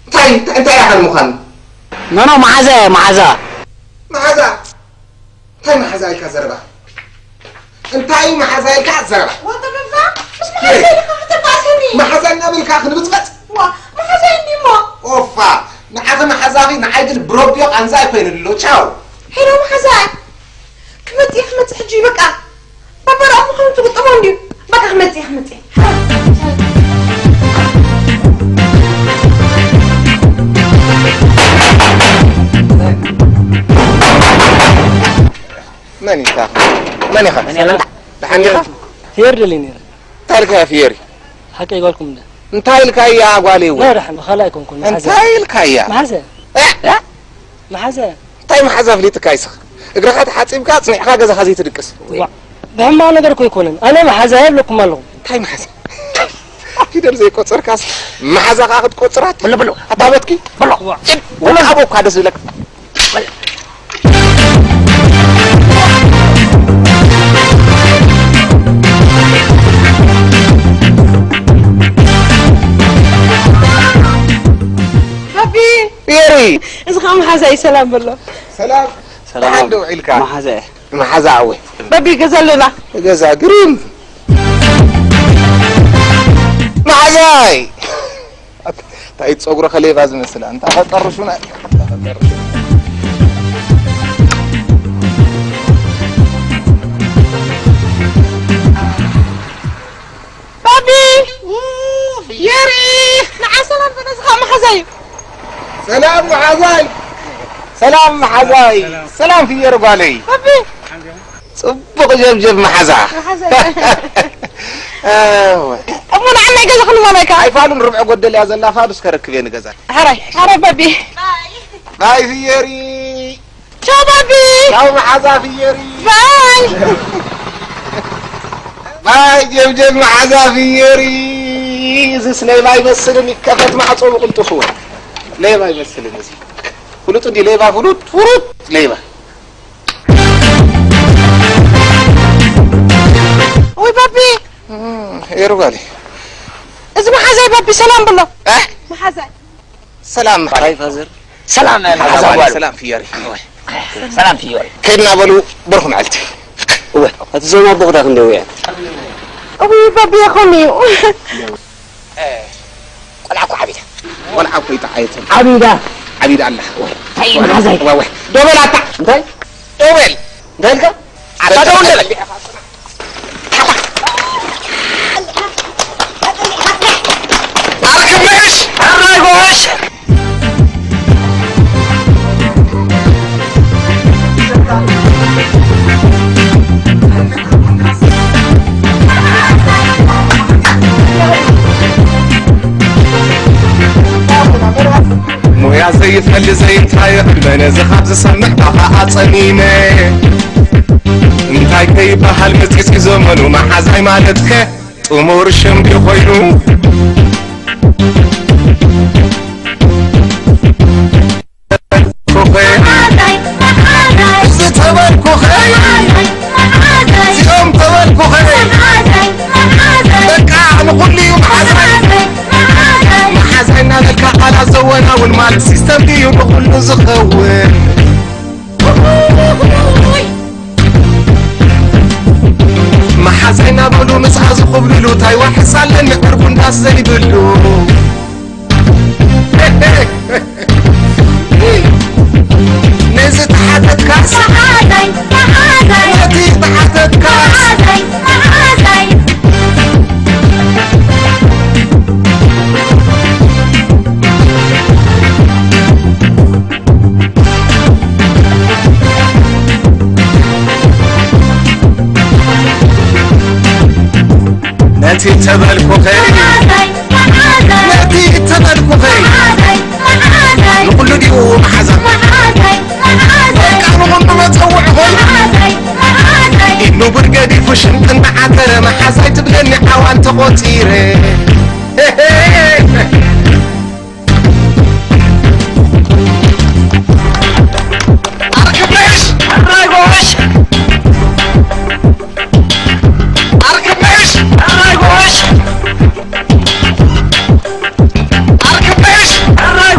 እንታይ እንታይ ኢኻ ንምዃኑ? ኖ ኖ፣ መሓዛ እየ፣ መሓዛ። መሓዛ እንታይ መሓዛ ኢልካ ዘረባ? እንታይ መሓዛ ኢልካ ዘረባ? ዋታ በዛ፣ ምስ መሓዛ ኢልካ ከተባእሰኒ። መሓዛ እናበልካ ክንብጽበጽ? ዋ፣ መሓዛ እንዲሞ። ኦፋ፣ ንዓኺ መሓዛኺ፣ ንዓይ ግን ብሮቢዮ ቃንዛ ኣይኮይኑ ኣሎ። ቻው። ሄሎ መሓዛ፣ ክመጽእ እየ፣ ክመጽእ ሕጂ በቃ። ባባ ደኣ ምዃኑ ትግጥሞ እንድዩ። በቃ ክመጽእ እየ፣ ክመጽእ እየ። መን ኢኻ? መን ኢኻ? መን ኢኻ? ደሓን ዲኻ? ፊየሪ ደሊ ነይረ። እንታይ ኢልካ ፊየሪ? ሓቂ ኣይጓልኩም እንደ። እንታይ ኢልካ እያ ጓለይ እውን? ላ፣ ደሓን፣ ብኻልእ ኣይኮንኩን፣ መሓዘ። እንታይ ኢልካ እያ? መሓዘ። እ? እ? መሓዘ። እንታይ መሓዛ ኣፍሊጥካ ይስኽ? እግርኻ ተሓጺብካ፣ ጽኒዕካ ገዛኻ ዘይትድቅስ። ዋ፣ ብሕማቕ ነገር እኮ ኣይኮነን። ኣነ መሓዛ የብለኩም ኣለኹ። እንታይ መሓዛ? ፊደል ዘይቆጸርካስ መሓዛ ከኣ ክትቆጽራት? ብሎ፣ ብሎ። ኣታ በትኪ? ብሎ። ዋ። ጭድ። ወላ ኣቦ እኳ ደስ ዝብለካ። ባቢ። ፊየሪ። እዚ ኸዓ መሓዛ እዩ፣ ሰላም በሎ። ሰላም። ሰላም። ደሓን ዶ ውዒልካ? መሓዛ እየ። መሓዛ ኣወይ። በቢ ገዛ ኣለና። ገዛ ግርም። መሓዛይ። እንታይ ጸጉሪ ከሌባ ዝመስል ኣንታ ፈጠርሹና። ባቢ! የሪ! ንዓ ሰላም በለዝኻ መሓዛይ እዩ። ሰላም መሓዛይ! ሰላም መሓዛይ! ሰላም ፍየር ጓለይ! ባቢ! ጽቡቕ ጀብጀብ መሓዛ! መሓዛይ! እወ። እሞ ንዓ ናይ ገዛ ክንመለካ? ኣይፋሉን ርብዒ ጎደል እያ ዘላ፣ ፋዱስ ከረክብ እየ ንገዛ። ሕራይ፣ ሕራይ ባቢ! ባይ ፍየሪ! ቻው ባቢ! ቻው መሓዛ ፍየሪ! ባይ! ባይ ጀብጀብ መሓዛ ፍየሪ! እዚስ ሌባ ኣይመስልን፣ ይከፈት ማዕጾ ብቕልጡፉ። ሌባ ኣይመስልን እዚ። ፍሉጥ እንዲ ሌባ፣ ፍሉጥ፣ ፍሉጥ ሌባ። ወይ ባቢ! እም፣ ኤሩ ጓለይ። እዚ መሓዛይ ባቢ ሰላም ብሎ። እ? መሓዛይ። ሰላም። ባይ ፋዘር። ሰላም፣ መሓዛ መሓዛ ጓሉ። ሰላም ፍየሪ። ሰላም ፍየሪ። ከድና በሉ በርኹ መዓልቲ። እወ፣ እቲ ዞም ኣቦ ክዳ ክንደው እየ። እዊ፣ ባቢ ይኹን እዩ። እ፣ ቆልዓ እኮ ዓቢዳ። ቆልዓ እኮ ይጠዓየት። ዓቢዳ። ዓቢዳ ኣላ። እወ። እንታይ እዩ መሓዛይ? እወ፣ እወ። ደው በል ኣታ። እንታይ? ደው በል። እንታይ ኢልካ? ኣታ ደው እንበል። ኣርክብሽ! ሕራይ ጎሽ! ሞያ ዘይፈሊ ዘይንታዮ ዕድመ ነዚ ካብ ዝሰምዕ ባኻ ኣጸሚመ። እንታይ ከይበሃል መጺጽ ዘመኑ መሓዛይ ማለትከ ጥሙር ሽም ድዩ ኮይኑ? ኩኸ፣ እዚ ተበልኩኸ፣ እዚኦም ተበልኩኸ፣ በቃ ንኹሉ እዩ መሓዛይ። መሓዛይ እናበልካ ቃላት ዘወናውን ማለት ሲስተም ድዩ ንኹሉ ዝኸውን? መሓዛይ እናበሉ ምጽኣ ዝኹብልሉ ታይ ዋሕስ ኣለኒ ዕርቡ እንዳስ ዘይብሉ። ነዚ ተሓተትካስ መሓዛይ፣ መሓዛይ፣ ነቲ ተሓተትካስ መሓዛይ፣ መሓዛይ። ነቲ ተበልኩኸ፣ ነቲ ተበልኩኸ፣ ንኹሉ ድዩ መሓዛ? በቃ ንኹሉ መጸውዕኹ። ኢድ ንቡር ገዲፉ ሽንጢ እናዓተረ መሓዛይ ትብለኒ ዓዋን ተቖጺረ። ኣርክብሽ! ሕራይ ጎሽ! ኣርክብሽ! ሕራይ ጎሽ! ኣርክብሽ! ሕራይ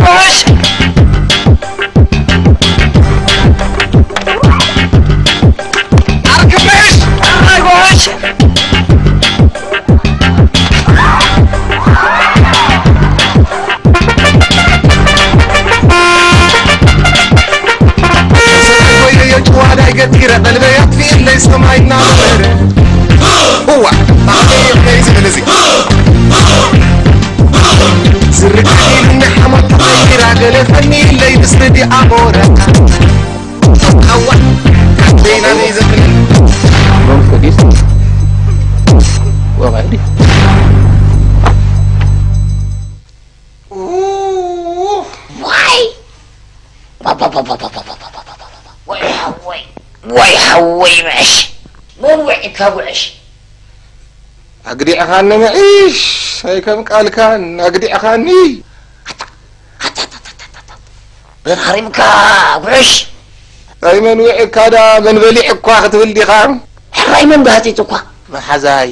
Don't forget. Well, I did. ዋይ ዋይ ሓወይ፣ ዋይ ሓወይ፣ ምዕሽ መን ውዒካ፣ ምዕሽ ኣግዲዕኻኒ ምዕሽ፣ ኣይከም ቃልካን ኣግዲዕኻኒ። መን ሃሪምካ፣ ምዕሽ ኣይ መን ውዒካ ዳ መን በሊዕኳ ክትብል ዲኻ? ሕራይ መን ብሃጢጥኳ። መሓዛይ